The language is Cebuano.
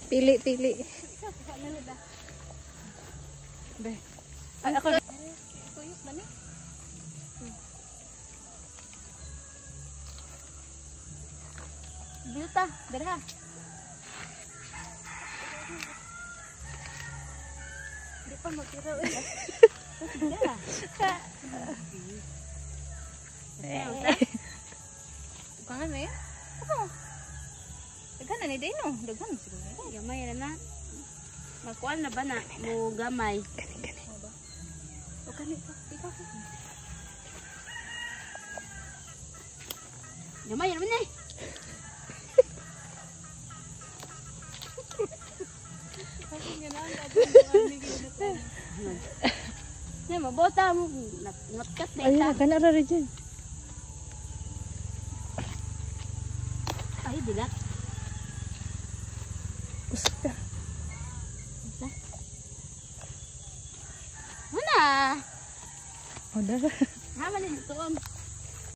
Pili, pili. Be. Ay, ako. Tuyok na ni. Bilta, darha. Di pa magtira uy. Bukangan na yan? Ako. Daghan na ni Dino. Daghan siguro. Gamay ra na. Makuan na ba na? Mo gamay. Kani, kani. O kani pa. Ikaw pa. Gamay ra man eh. Ne, mabota mo. Natkat na Ayun ita. na, kana ra rin dyan. Ay, dilat. Usok ka. Mana? O, dara. Hama ni tuom.